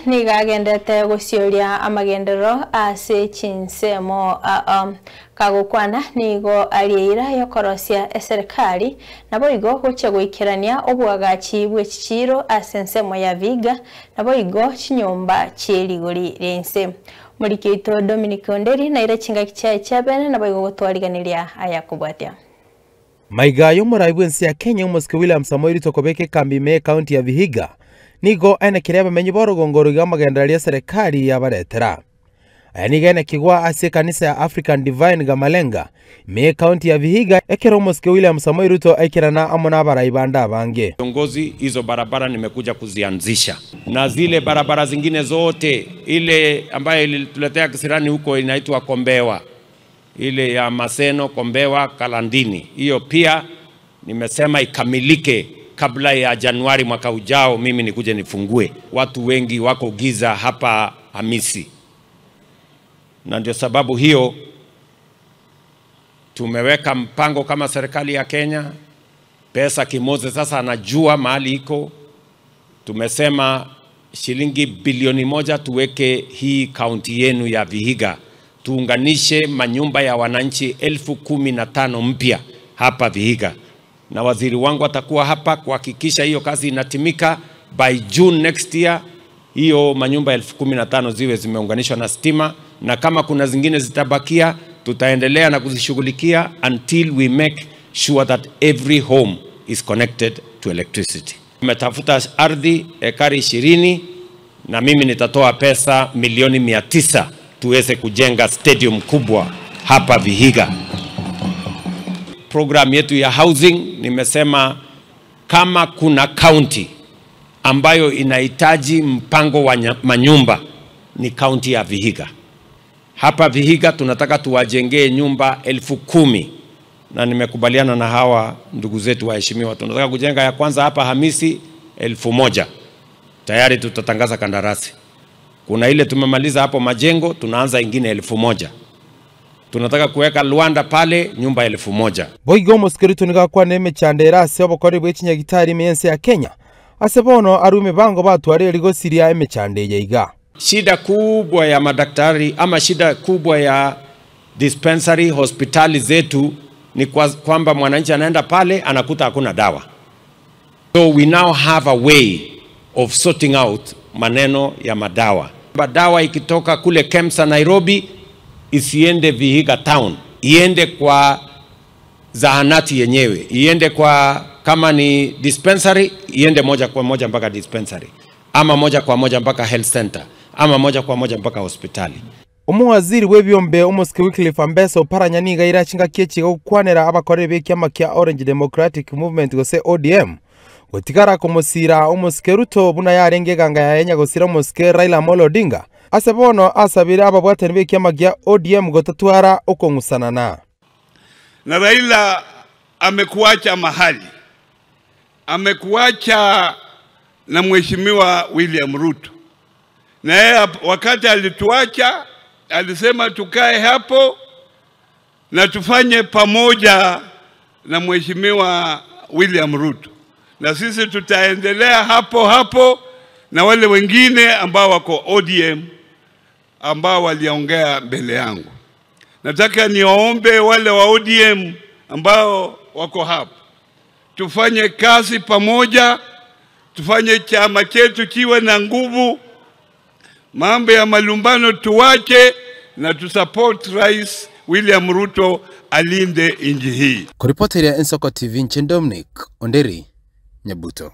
nigagendete gucioria amagendero ase chinsemo kagukwana nigo aliira yokorosia eserikali nabo igo gocha goikerania obwagachi bw'echichiro ase ensemo ya Viga nabo igo chinyomba chieligori rense Murikito Dominic Onderi na ira chingaki cha chabene nabo igo gotwariganiria aya kubwatia. Maiga yomurai bwensi ya Kenya Omosike William Samoei Ruto kobeke kambi me county ya Vihiga nigo ene bamenyi borogongoro ga magendereria serikali yabaretera. Aya nigo ene kigwa ase kanisa ya African Divine Gamalenga me county ya Vihiga ekero Omosike William Samoei Ruto aikerana amo n'abarai banda abange. Viongozi, hizo barabara nimekuja kuzianzisha na zile barabara zingine zote, ile ambayo ilituletea kisirani huko inaitwa Kombewa, ile ya Maseno, Kombewa, Kalandini, hiyo pia nimesema ikamilike kabla ya Januari mwaka ujao, mimi nikuje nifungue. Watu wengi wako giza hapa Hamisi, na ndio sababu hiyo tumeweka mpango kama serikali ya Kenya. Pesa Kimoze sasa anajua mahali iko. Tumesema shilingi bilioni 1 tuweke hii kaunti yenu ya Vihiga, tuunganishe manyumba ya wananchi 15,000 mpya hapa Vihiga, na waziri wangu atakuwa hapa kuhakikisha hiyo kazi inatimika by June next year. Hiyo manyumba 15,000 ziwe zimeunganishwa na stima, na kama kuna zingine zitabakia tutaendelea na kuzishughulikia until we make sure that every home is connected to electricity. Tumetafuta ardhi ekari 20 na mimi nitatoa pesa milioni 900 tuweze kujenga stadium kubwa hapa Vihiga. Program yetu ya housing, nimesema kama kuna county ambayo inahitaji mpango wa manyumba ni county ya Vihiga. Hapa Vihiga tunataka tuwajengee nyumba 10,000, na nimekubaliana na hawa ndugu zetu waheshimiwa. Tunataka kujenga ya kwanza hapa Hamisi 1,000. Tayari tutatangaza kandarasi. Kuna ile tumemaliza hapo majengo, tunaanza ingine 1,000. Tunataka kuweka Luanda pale nyumba 1,000. Boigo Omosike Ruto niga kwa neme chandera ase obokori bw'echinyagitari miense ya Kenya. Ase bono arume bango batware rigosiria emechande yaiga. Shida kubwa ya madaktari ama shida kubwa ya dispensary hospitali zetu ni kwamba mwananchi anaenda pale anakuta hakuna dawa. So we now have a way of sorting out maneno ya madawa. Dawa ikitoka kule Kemsa Nairobi isiende Vihiga town, iende kwa zahanati yenyewe, iende kwa, kama ni dispensary, iende moja kwa moja mpaka dispensary, ama moja kwa moja mpaka health center, ama moja kwa moja mpaka hospitali. Omuwaziri w'ebyombe Omosike Wycliffe Ambesa Oparanya niga irachinga kiechi gokwanera abakore b'ekiama kia Orange Democratic Movement gose ODM gotigara komosira Omosike Ruto buna yarenge ganga yaenya gosira Omosike Raila Amolo Odinga ase bono asabira ababwatani b'ekiama kia ODM gotatwara okong'usanana. Na Raila amekuacha mahali, amekuacha na Mheshimiwa William Ruto, na yeye wakati alituacha alisema tukae hapo na tufanye pamoja na Mheshimiwa William Ruto, na sisi tutaendelea hapo hapo na wale wengine ambao wako ODM ambao waliongea mbele yangu. Nataka niwaombe wale wa ODM ambao wako hapo, tufanye kazi pamoja, tufanye chama chetu kiwe na nguvu. Mambo ya malumbano tuwache na tusupport Rais William Ruto alinde nchi hii. Kuripoteria Ensoko TV, Dominic Onderi, Nyabuto.